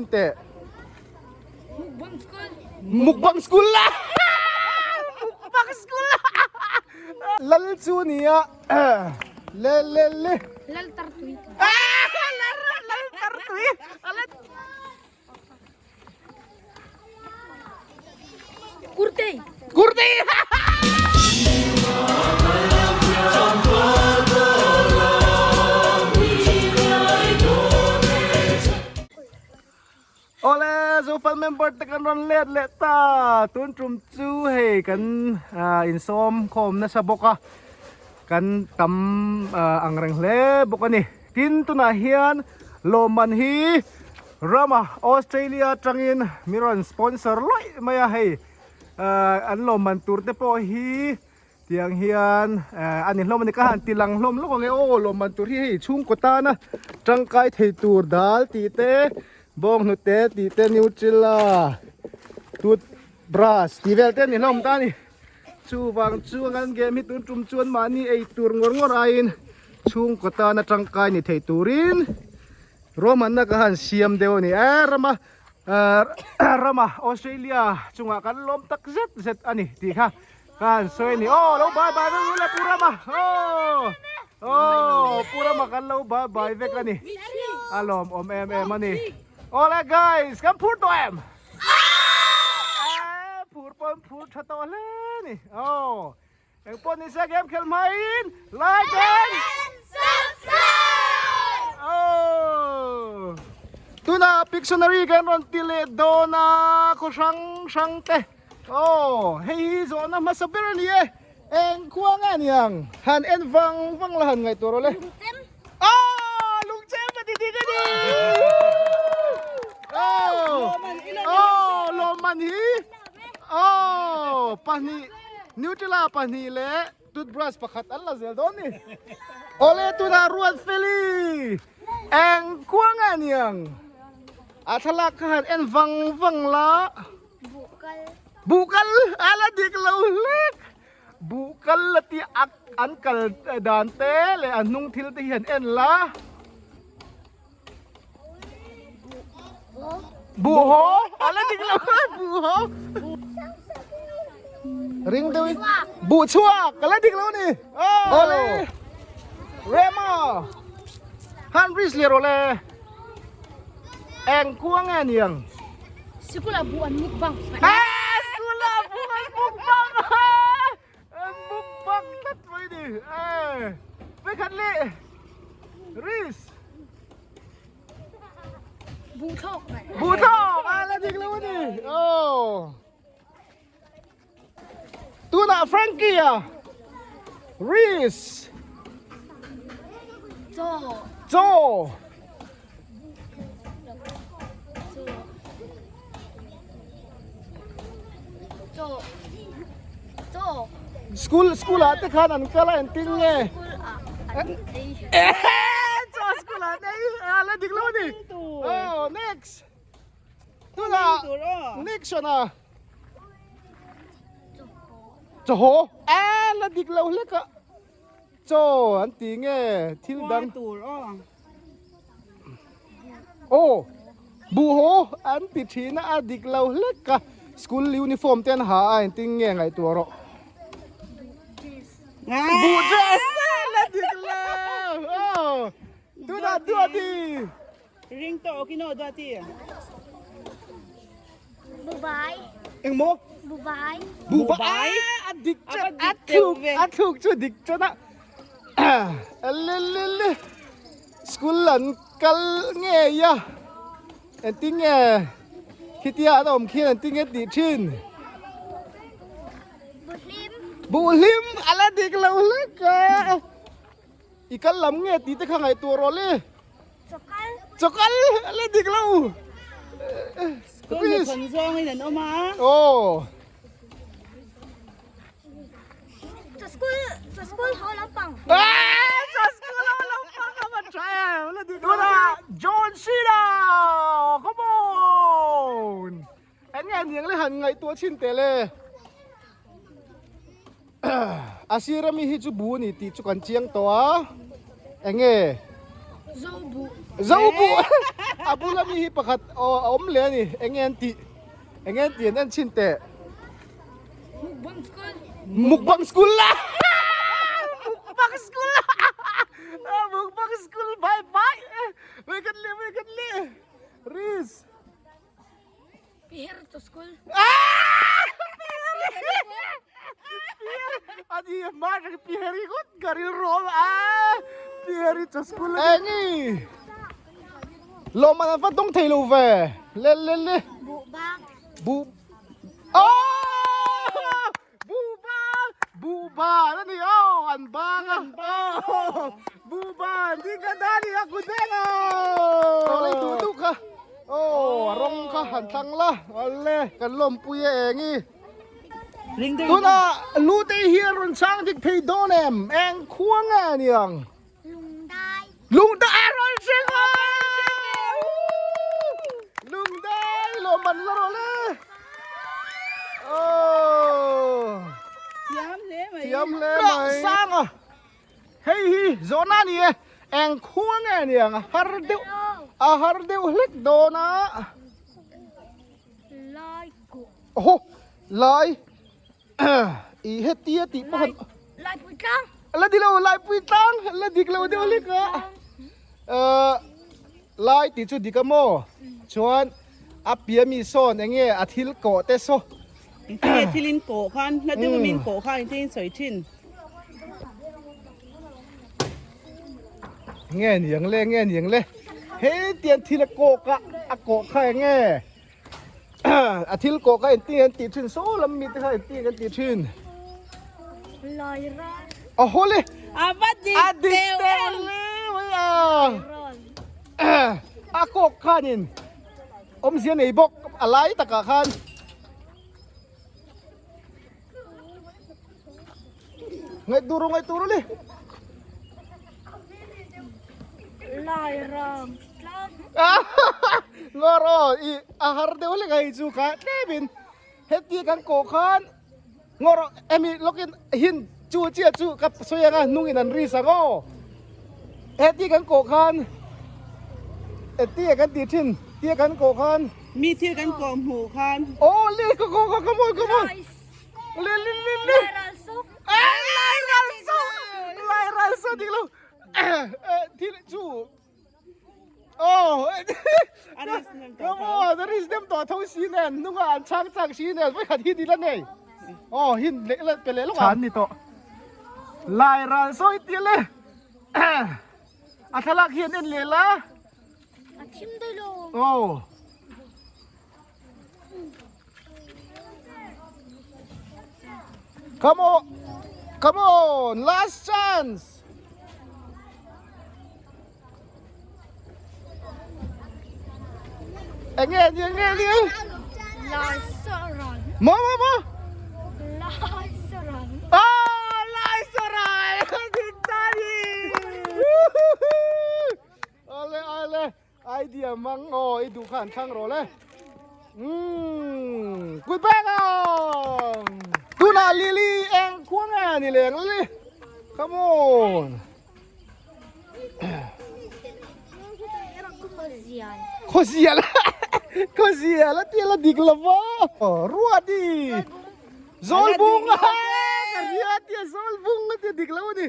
Teh. Mukbang school. Mukbang school la. Mukbang school. Lal chu nia. Le le le. Lal tar tui. Lal lal tar tui. Kurtei. Kurtei. Awle Zofal member te kan rawn let leh ta tun tum chu hei kan insawm khawm nasa bawk a kan tam ang reng hle bawk a ni tin tunah hian lawmman hi rama Australia atangin mi rawn sponsor lawih mai a hei an lawmman tur te pawh hi Tiang hian a ni hlawm a ni ka han ti lang hlawm lawk ang e aw lawmman tur hi hei chhungkaw tana tangkai thei tur dal tih te bawnghnute tih te nutella toothbrush tih vel te a ni hlawm ta a ni chuvang chuan an game hi tun tum chuan mahni ei tur ngawr ngawr aiin chhungkaw tana tangkai ni thei turin ruahmanna ka han siam deuh a ni e rama rama Australia chungah kan lawm tak zet zet a ni tih kha. Kan sawi ni aw lo bye bye vek ule pu Rama aw aw pu Rama kan lo bye bye vek a ni a lawm awm em em a ni awle guys kan phur tawh em phur pawh phur tha tawh hle ni aw engpawh ni se game khel hmain like and subscribe aw tuna pictionary kan rawn ti leh dawn a khaw hrang hrang te Aw, hei hi zawhna hmasa ber a ni e. Eng khua nge a ni ang? Han en vang vang la han ngaihtuah rawh le. Lungchem. Aw, lungchem a ti dik a ni. Aw, aw, lawmman hi. Aw, pahnih, Nutella pahnih leh toothbrush pakhat an la zel dawn ni. Awle, tunah Ruatfeli, eng khua nge a ni ang? A thlalak kha han en vang vang la. Buhkal. Buhkal a la dik lo hlek. Buhkal la ti ak an kal dan te leh a hnung thil te hi han en la. Buhhaw a la dik lo buhhaw. Ring deuh in buhchhuak a la dik lo a ni. Awle Rema han risk leh rawh le. Eng kuang nge niang? Sikula bu an mukbang. Eh, sikula bu an mukbang. An mukbang tlat mai ni. Eh, vekhat le. Riz. Bu thok. Bu thok. Ah, la dik lo ni. Oh. Tunah Frankie a Reese Chaw Chaw Chaw Chaw School school ah te khan an kal a engtin nge School ah an ei Chaw school ah te ei a la dik lo a ni Oh next Tunah Nixon a Chaw a la dik lo hlek a chaw an ti nge thil dang aw buh haw an ti thin a a dik lo hlek a school uniform te an ha a engtin nge ngaihtuah rawh buh dress a la dik lo aw tunah duati Ring tawh kino duati. Bubai. Eng maw? Bubai. Bubai. A dik chan a thluk a thluk chu dik chan a. Le le le. School an kal nge ya. Engtin nge khitia an awm khian engtin nge tih thin. Buhlim. Buhlim ala dik lo hlek a. I kal lam nge tih te kha ngaihtuah rawh le. Chawkal. Chawkal la dik lo. School hnathawng zawngin an awm a. Aw. Chaw school, chaw school ho lampang. Eh, chaw school ho lampang a va tha em. La dik lo. Tunah John Cena. Come on. Eng nge niang le han ngaihtuah chhin teh le. A sir ami hi chu bu a ni tih chu kan chiang tawh a. Eng nge? Zo bu. Zo bu. A bula mi hi pakhat aw a awm leh a ni. Enge an tih? Enge an tih an en chhin teh? Mukbang school. Mukbang school la! Mukbang school la! Mukbang school bye bye. Wei kan le wei kan le. Riz. Piher to school. Ani mar piheri gut garil rom a piheri to school. Engi. Lawm an va dawng thei lo ve. Le le le. Buh bang. Buh. Oh! Buh bang. Buh ban ani oh an bang a. Oh! Buh ban ding ka dani a ku deng a. Lei duh duh kha. Oh, a rawng kha han thlang la. Awle kan lawmpui e engi. Tuna lu te hi a rawn chang dik thei dawn em? Eng khua nge aniang? Lungdai. Lungdai a rawn hring a! Lungdai lawm an la rawh le. Oh. Thiam hle mai. Thiam hle mai. Sang a. Hei hi zawhna ni e. Eng khua nge niang a har deuh a har deuh hlek dawn a. Lai ko. Oho lai I hetia tih pawh han Laipui tlang. La di lo Laipui tlang la dik lo deuh hlek a. Uh, lai tih chu dik a maw? Chuan a pia mi sawn enge a thil kawh te saw. Engtinge thil in kawh khan hla deuh min kawh khan engtin in sawi thin. Nge niang le nge niang le. Hetian thil a kawk a a kawh kha enge. A thil kawh kha engtin an tih thin saw lam mite kha engtin an tih thin. Lai ral. A haw le. A va dik A dik deuh le mai a. A kawk khanin awmzia nei bawk a lai takah khan. Ngaih tur ngaih tur le. Lai ram tlang. Ngawr aw i a har deuh hlek a hei chu kha tlemin heti kan kawh khan ngawr emi lawkin hin chu chiah chu ka sawi anga hnungin an ri sak aw heti kan kawh khan tia kan tih thin tia kan kawh khan Mi thil kan kawh hmuh khan. Aw le ka kawh kha come on come on. Le le le le. Lai ral suk. Lai ral suk. Lai ral suk dik lo. Thil chu. Oh. Come on, there is them to tho si nen nunga an chang chang si nen voi khat hi di la nei. Oh, hin le le pe le lo. Chan ni to. Lai ral soi ti le. A thlalak hian en le la. A thim dai lo. Oh. Come on. Come on. Last chance. Enge enge enge. Lai saran. Mo mo mo. Lai saran. Oh, lai saran. Victory. Ale ale. Idea mang aw i duh kha an thlang rawh le. Umm good bag ang. Tunah Lily eng khua nge ni leng Lily. Come on. Khaw zial. Khaw zial a tia la dik lova. Ruati. Zawlbung. Ka ria tia zawlbung a tia dik lo a ni.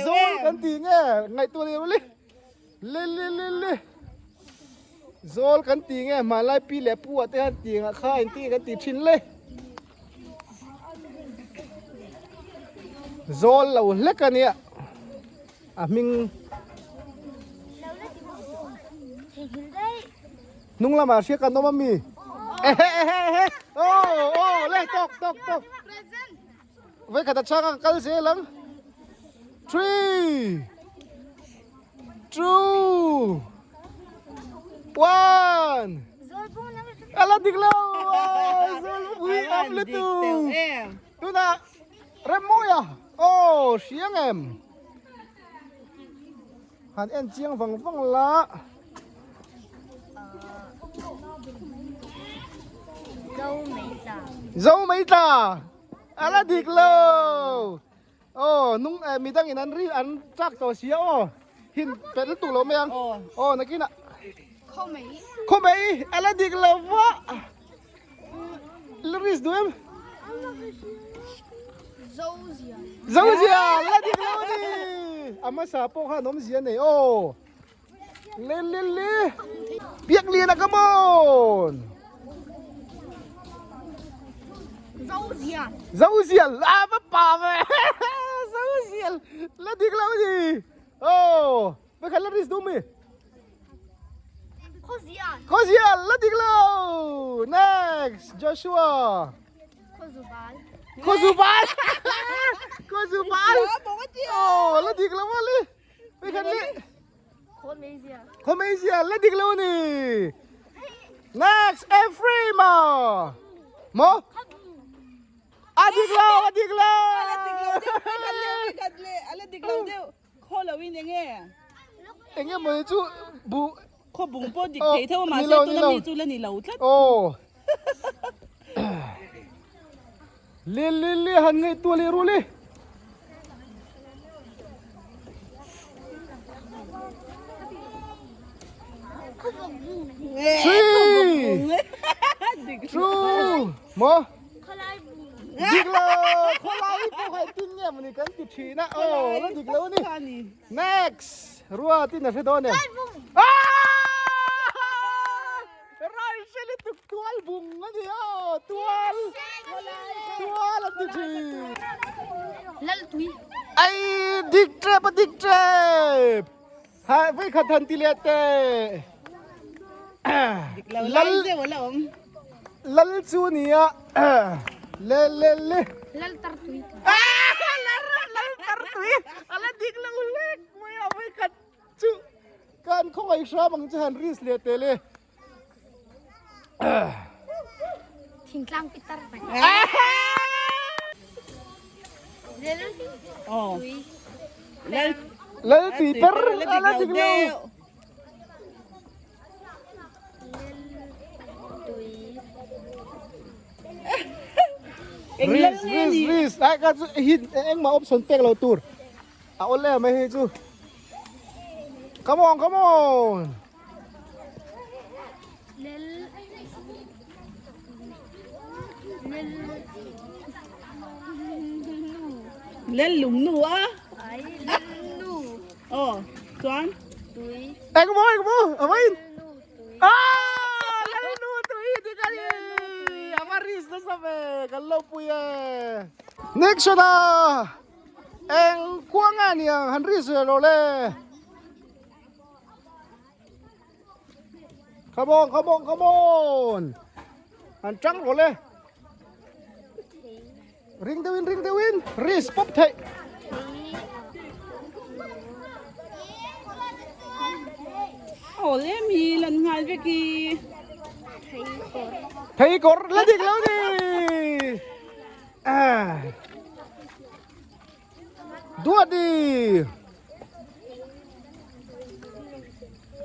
Zawl kan ti nge ngaihtuah leh Lily. Le le le le Zawl kan ti nge hmanlai pi leh pu ah te hian ti ngah kha in ti kan ti thin le Zawl lo hlek a nia a hming hnung lamah hria kan awm a mi ehe ehe ehe aw aw le tawk tawk tawk Vawikhat a chhang a kal zel ang. 3 2 1 Ala dik lo. Ui am le tu. Tuna rem mawi a. Oh, hriang em. Han en chiang vang vang la. Zo mei tla. Zo mei tla. A la dik lo. Aw nung midang in an ri an chak tawh sia aw. Hin pet lutuk lo mai ang. Aw nakin ah. Khawmei a la dik lo va. La risk duh em? Zozia. Zozia la dik lo a ni. A hmasa pawh khan awmzia nei aw. Le le le. Biak lian a come on. Zozia. Zozia la va pa ve. Zozia la dik lo a ni. Aw. Vekhat la risk duh mi? Khawzial. Khawzial la dik lo. Next Joshua. Khawzubal. Khawzubal. Khawzubal. Oh la dik lo le. Vekhat le. Khawmezia. Khawmezia la dik lo ni. Next Ephraim. Mo? A dik lo, a dik lo. A dik lo deuh. Vekhat le, vekhat le. A la dik lo deuh. Khaw lo in enge? Enge maw chu bu Khaw bung pawh dik thei theuh a mahse tuna mi chu la ni lo tlat. Aw. Le le le han ngaih tuah leh rual e. Three. Two. Maw? Dik lo khawlai pawh kha tin nge mawni kan ti thin a aw la dik lo a ni next rua tin a hre dawn em rai hre lutuk tual bung a ni aw tual tual an ti thin Laltui ai dik tep a dik tep ha vawikhat han ti leh teh Dik lo lai zeuh a la awm. Lal chu nia le le le. Lal tar tui. Lal lal tar tui. A la dik lo hlek mai a vai khat chu kan khawngaih hram ang che han risk leh tel e. Thingtlang pi tar mai. Aw. Lal Lal tui per a la dik lo. Riz riz riz ai ka chu hit engmah option pek lo tur a awl em mai hei chu come on come on Lel lung nu a Aw chuan Engmaw engmaw a vain Ah Lalnu tui ti ka ni a va risk nasa ve kan lo pui e Next shot a eng khuang a niang han risk ve lo le Come on come on come on han tang rawh le Ring deuhin ring deuhin risk pawp theih. Aw le mi lan nghal vek hi. Thei kawr la dik lo ni. Duat đi.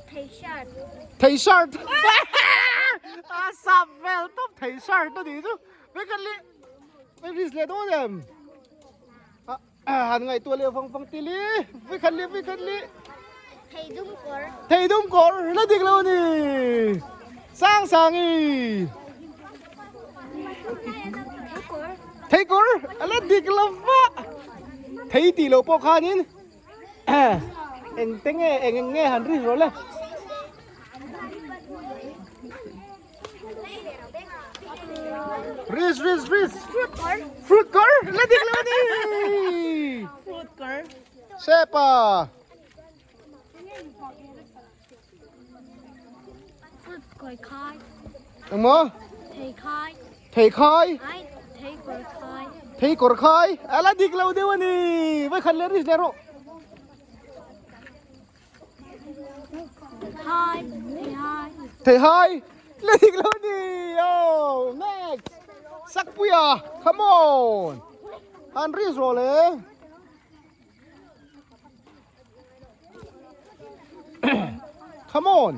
Thei shirt. Thei shirt. A sap vel tawp thei shirt a ni chu. Vek an leh. Vai risk leh dawn em? Han ngaihtuah leh vang vang til i vai khat leh vai khat leh. Thei dum kawr. Thei dum kawr la dik lo ni. Sang sang i. Thei kawr. Thei kawr la dik lo va. Thei tih loh pawh khanin eng te nge eng eng nge han risk rawh le. Riz, riz, riz. Fruit kawr. Fruit kawr. La dik lo ni. Fruit kawr. Sepa. Fruit kawr khai. Eng maw? Thei khai. Thei khai. Ai, thei kawr khai. Thei kawr khai. A la dik lo deuh a ni. Vai khat leh riz leh rawh. Hai, thei hai. Thei hai. Le dik lo ni. Oh, next. Sakpuia, come on. Han ri zo le. Come on.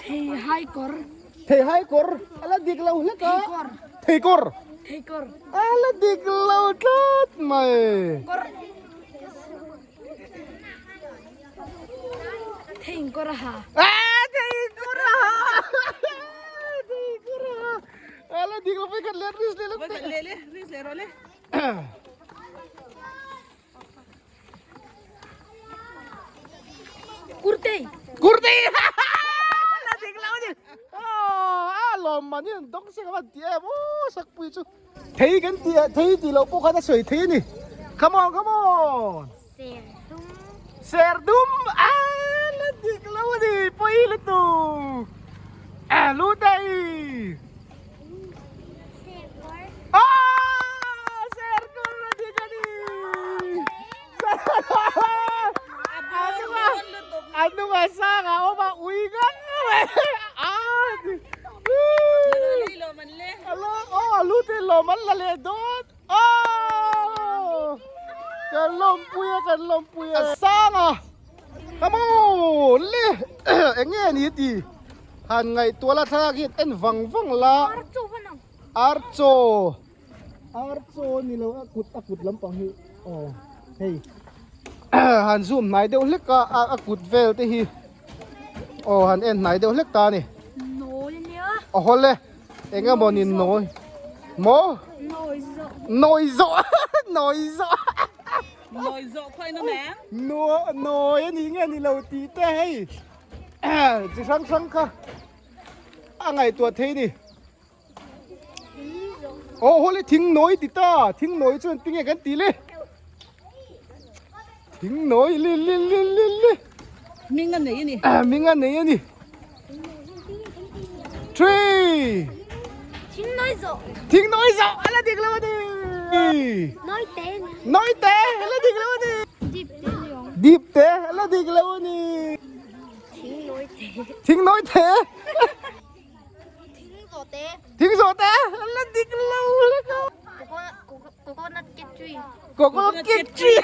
Thei hai kawr. Thei hai kawr. Ala dik lo hlek a. Thei kawr. Thei kawr. Thei kawr. Ala dik lo tlat mai. Kawr. Thei kawr a ha. Ah, thei kawr a ha. Thei kawr a ha. Ala dik lo khat le ris le Voi khat le le ris le ro le. Kurtei. Kurtei. La dik lo ni. Oh, a lom man in dong se ka ti em. Oh, sak pui chu. Thei kan ti thei ti lo pawh khan a sawi thei a ni. Come on, come on. Ser dum. Ser dum a la dik lo a ni pawi lutuk. A lu dai. Ser kawr. Ah, ser kawr a dik a ni. A hnung a sang a awm a ui ngang mai. Ah. Aw a lu te lawm an la leh dawn. Aww kan lawmpui a kan lawmpui a sang a come on le eng nge ni ti han ngaihtuah la thlalak hi en vang vang la archaw archaw ni lo a kut a kut lampang hi aw hei han zoom hnai deuh hlek a a kut vel te hi aw han en hnai deuh hlek ta a ni Nawi ania. A hawl e. Eng emaw ni nawi. Maw? Nawi zawh. Nawi zawh. Nawi zawh. Nawi zawh khawi na meng. No nawi a ni nge ni lo tih te hei. Chi hrang hrang kha a ngaihtuah thei ni. Aw hawl e thing nawi ti ta. Thing nawi chuan tinge kan tih le. Thing nawi li li li li li. Hming a nei a ni. Hming a nei a ni. Tree. Thing nawi zawh. Thing nawi zawh a la dik lo a ni. Nawi te. Nawi te a la dik lo a ni. Dip te ni awm. Dip te a la dik lo a ni. Thing nawi te. Thing nawi te. Thing zawh te. Thing zawh te a la dik lo lek a. Coconut ke tree. Coconut ke tree.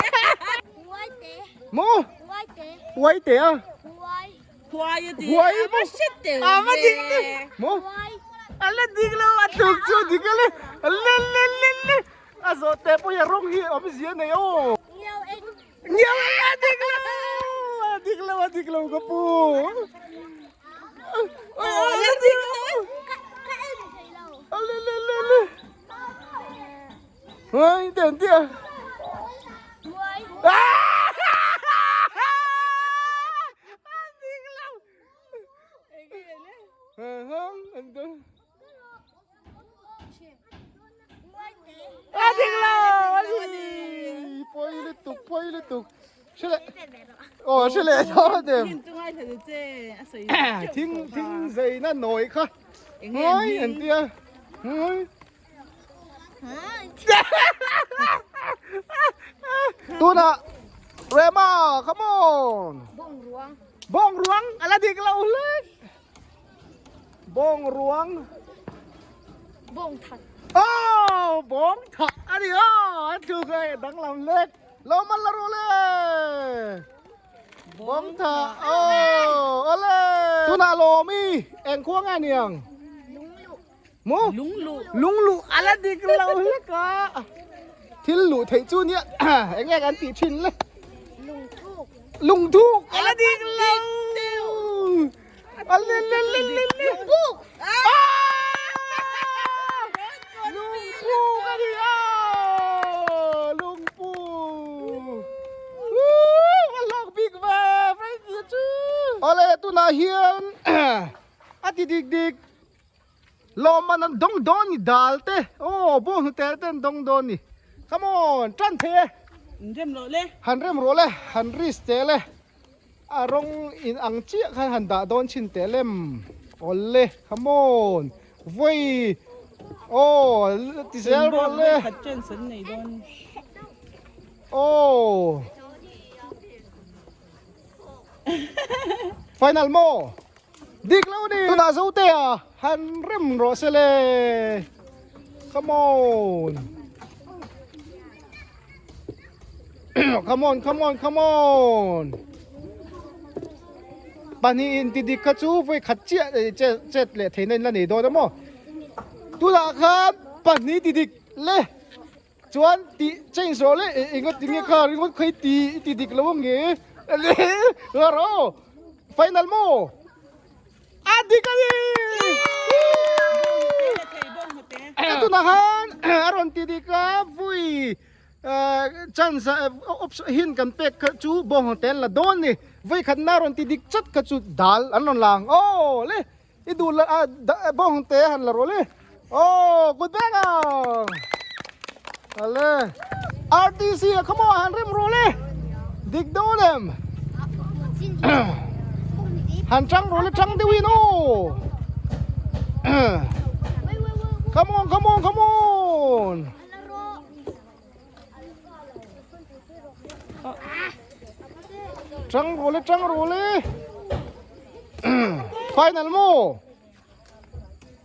Huai te. Mo. Huai te. Huai te a. Huai. Huai a ti. Huai A va hre tel A va dik ve. Mo. Huai. A la dik lo a tuk chu dik a le. Le le le le. A zawh te pawh hi a rawng hi awm zia nei aw. Ngiau eng. Ngiau eng a dik lo. A dik lo a dik lo ka pu. Aw a dik lo. Ka ka en thei lo. A le le le le. Hei ten tia. Huai. A dik lo. A dik lo. Pawi lutuk pawi lutuk. Hre leh. Aw hre leh tho dem. Thing thing zeina nawi kha. Ngawi an tia. Ngawi. Tunah Rema come on. Bawng ruang. Bawng ruang ala dik lo hlek. Bawng ruang. Bawng that. Oh bawng that ani a an thu kha danglam hlek. Lo man la ru le. Bawng tha oh ole. Tunah lawmi eng khua nge niang. Lunglu. Maw? Lunglu. Lunglu ala dik lo hlek a. Thil luh theih chu nia eng nge kan tih thin le. Lungthuk. Lungthuk ala dik lo. Ale le le le le. Lungpuk. Lungpuk a ni a. Lungpuk. Woo! A hlawk bik ve Frankie chu. Awle tunah hian a ti dik dik. Lawmman an dawng dawn ni dal te aw bawng hnutel te an dawng dawn ni come on tan thei e Han rem rawh le han rem rawh le han risk teh le a rawng in ang chiah khan han dah dawn chhin teh lem awle come on vawi aw ti zel rawh le khat chance an nei dawn aw final maw. Dik lo ni. Tunah Zote a han rem rawh se le. Come on. Come on, come on, come on. Pahnih in ti dik kha chu vawi khat chiah che chet leh theihna in la nei dawn a maw. Tunah khan pahnih ti dik le. Chuan tih change rawh le eng eng nge kha ringawt kha i ti i ti dik lo ang nge le rawh. Final maw? A dik a ni! Ka tunah khan a rawn ti dik a, vui chance option hin kan pek kha chu bawnghnute an la dawn ni. Voi khatna a rawn ti dik chat kha chu dal an rawn la ang. Aw le! I duh la a bawnghnute han la rawh le. Aw good bang ang! Ale RTC a kha maw han rem rawh le. Dik dawn em? Han tang rawh le tang deuhin aw. Come on, come on, come on. Tang rawh le, tang rawh le. Final maw?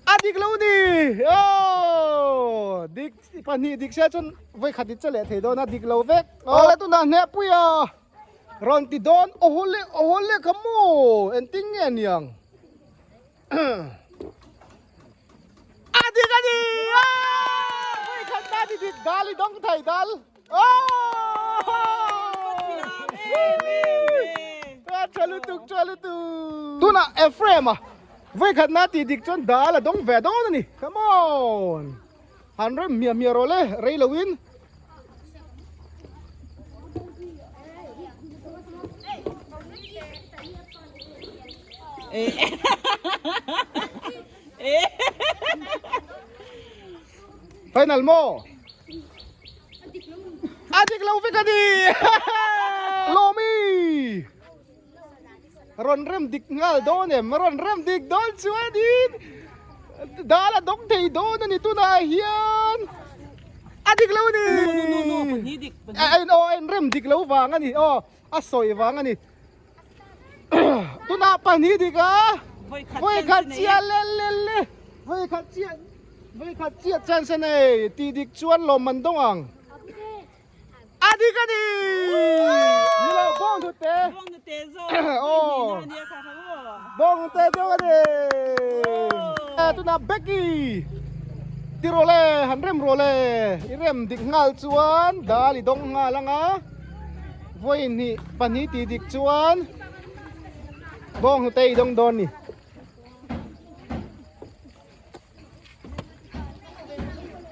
A dik lo ni. Oh, dik pahnih dik sia chuan voi khat i che leh thei dawn a dik lo vek. Awle tunah hneh pui a. Rawn ti dawn awhawle awhawle kha maw engtin nge niang. A dik a ni. Voi khat ta ti dik dal i dawng thei dal. Tha lutuk tha lutuk. Tunah Ephraim a voi khat na ti dik chuan dal a dawng ve dawn a ni. Come on. Han rem hmiah hmiah rawh le rei lo in. Final maw? A dik lo vek a ni. Lawmi. Rawn rem dik nghal dawn em? Rawn rem dik dawn chuanin dal a dawng thei dawn a ni tunah hian a dik lo a ni. Aw a inrem dik lo vang a ni aw a sawi vang a ni. Tunah pahnih dik a vawikhat chiah le le le vawikhat chiah vawikhat chiah chance a nei tih dik chuan lawmman dawng ang. A dik a ni! Ni lo, bawng hnute. Bawng hnute zawk. Aw. Bawng hnute zawk a ni. Tunah Becky ti rawh le, han rem rawh le. I rem dik nghal chuan dal i dawng nghal ang a. Vawi hnih pahnih tih dik chuan bawng hnute i dawng dawn ni.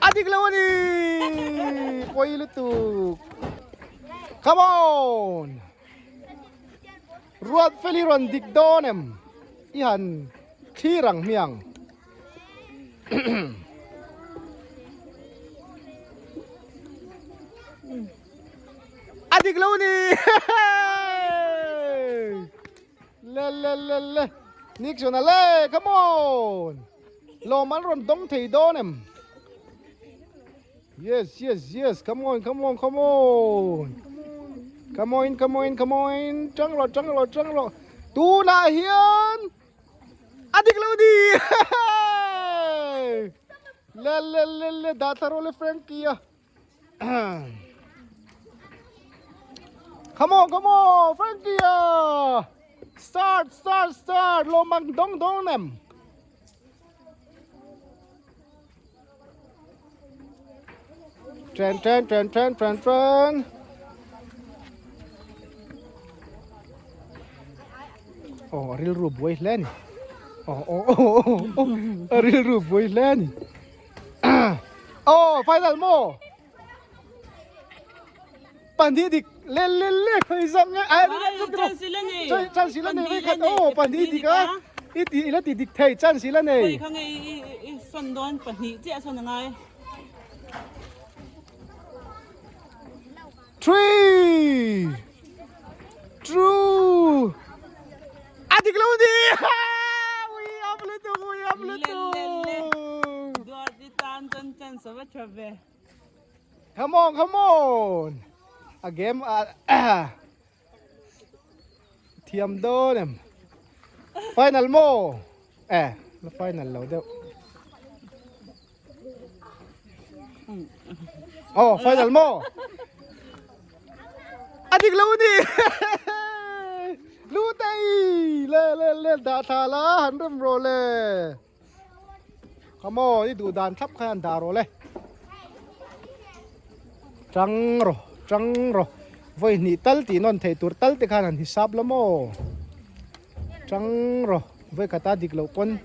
A dik lo a ni! Pawi lutuk. Come on! Ruat fel hi rawn dik dawn em? I han thlir ang hmiang. A dik lo a ni! Le le le le Nixon a le come on Lawm an rawn dawng thei dawn em Yes yes yes come on come on come on Come on come on come on Tang rawh tang rawh tang rawh Tunah hian a dik lo ni Le le le le dah thla rawh le Frankie a Come on, come on, Frankie! Ah. Start, start, start! Lo mang dong dong nem. Tren, tren, tren, tren, tren, tren. Oh, rilru buai hle ni. Oh, oh, oh, oh, oh. Rilru buai hle ni. Oh, final maw? Pahnih dik le le le khawi zawk nge ai Chance la nei. Chance la nei khat oh pahnih dik a. I ti ila ti dik thei chance la nei. Khawi kha nge i i sawn dawn pahnih chiah sawn angai. 3 2 A dik lo ni! Ui am lutuk, ui am lutuk. Duat i tan chuan chance a va tha ve. Come on, come on. A game a thiam dawn em. Final maw? Eh, la final lo deuh. Oh, final maw? A dik lo ni. Lu tei le le le dah thla la han rem rawh le. Come on, i duh dan thlap khan han dah rawh le. Tang rawh, tang rawh. Vawi hnih tal tih nawn thei tur tal te khan han hisap la maw? Tang rawh vawikhat a dik loh pawn.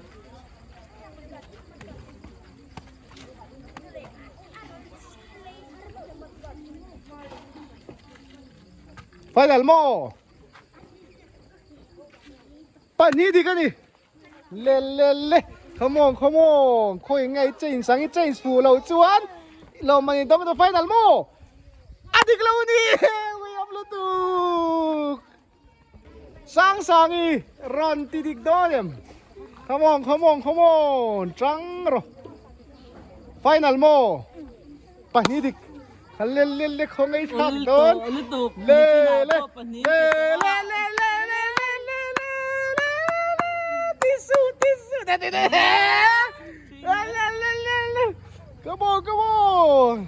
Final maw? Pahnih dik a ni. Le le le come on come on khawi nge i change ang i change fuh loh chuan lawmman in dawng final maw a dik lo ni ui awm lutuk sang sang i rawn ti dik dawn em come on come on come on tang rawh final maw pahnih dik le le le khawngaih thlak dawn le le le le le le le le le le le tisu tisu te te te le le le le le come on come on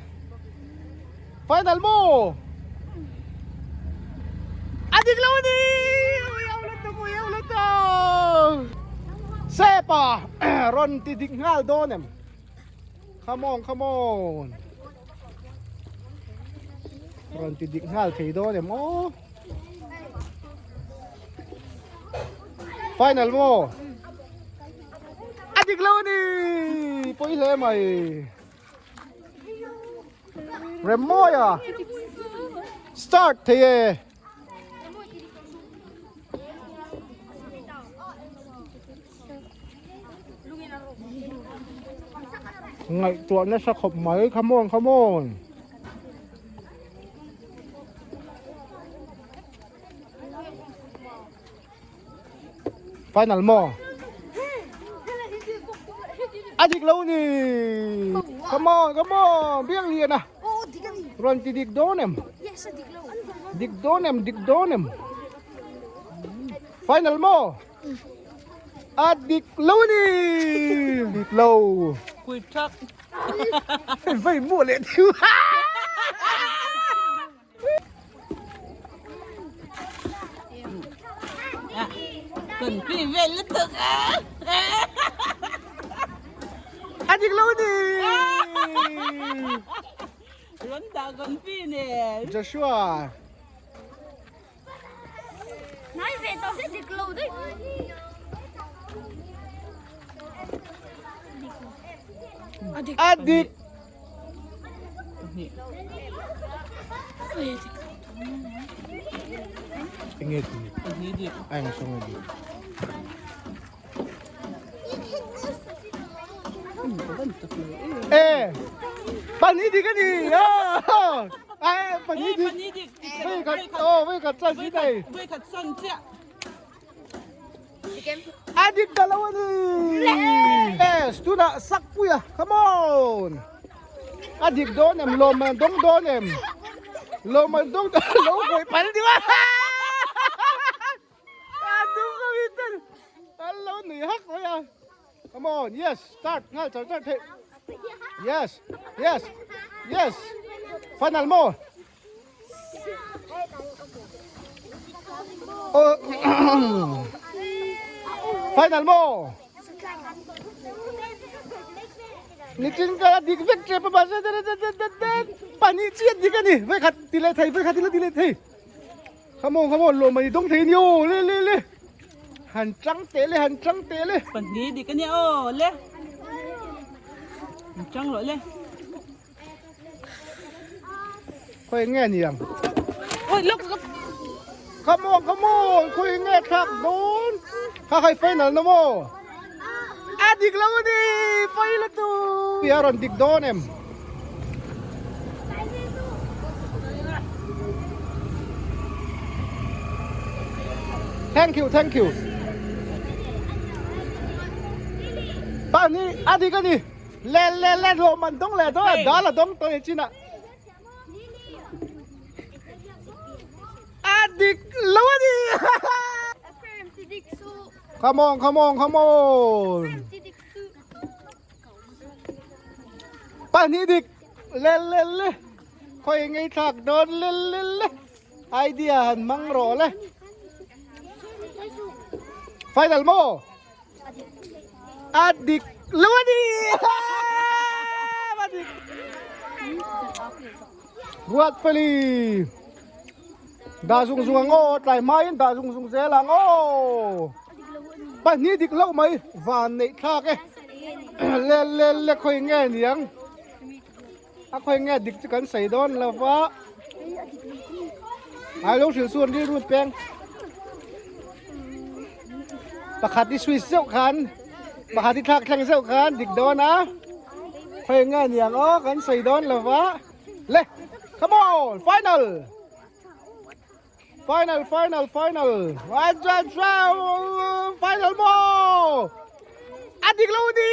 final mo adik lo ni ui au lutuk ui au lutuk sepa ron ti dik nghal dawn em Come on, come on. Rawn ti dik nghal thei dawn em aw. Final maw? A dik lo a ni. Pawi hle mai. Remmawia. Start thei e. Ngaihtuah nasa khawp mai come on come on final maw a dik lo ni come on come on biak lian a rawn ti dik dawn em dik dawn em dik dawn em final maw A dik lo a ni. Dik lo. Kui thak. Vei muah leh thiu. Cần phi vel lutuk a. A dik lo a ni. Rawn dah kan phi nen. Joshua. Nai ve tawh se dik lo daih. A dik. Enge ti? Ai nga song dik. E pani dik a ni. Ai pani dik. Vei khat oh vei khat chan si dai. Vei khat san chiah. A dik ta lo a ni. Yes tunah sak pui a come on. A dik dawn em lawm man dawng dawn em. Lawm man dawng lo kawi pal deuh a. A dum ka mi ten. An lo nui hak mai a. Come on yes start nghal char char theih. Yes yes yes final maw. Oh. Final maw. Nichin ka dik vek trep a mahse pahnih chiah dik a ni. Vawikhat ti leh thei vawikhat ila ti leh thei. Come on come on lawm a ni dawng thei a ni aw le le le. Han tang teh le han tang teh le. Pahnih dik a nia aw le. Han tang rawh le. Khawi nge ni ang? Oi lok lok. Come on come on khawi nge thlak dawn. Kha khai final na maw? A dik lo a ni pawi la tu. A rawn dik dawn em? Thank you thank you. Pahnih a dik a ni. Le le le lawm an dawng leh dawn a dal a dawng tawh chin ah. A dik lo a ni. Come on come on come on. Pahnih dik le le le khawi ngei thlak dawn le le le idea han hmang rawh le final maw a dik lo a ni a dik ruat feli dah zung zung ang aw tlai hmain dah zung zung zel ang aw. Pahnih dik loh mai van neih thlak e. Le le le khawi nge niang. A khawi nge dik chu kan sawi dawn lo va. Ai lo hrilh chu an rilru peng. Pakhat i switch zeuh khan pakhat i thlak thleng zeuh khan dik dawn a. Khawi nge niang aw kan sawi dawn lo va. Le come on final. Final final final. One one one final mo. A dik lo ni.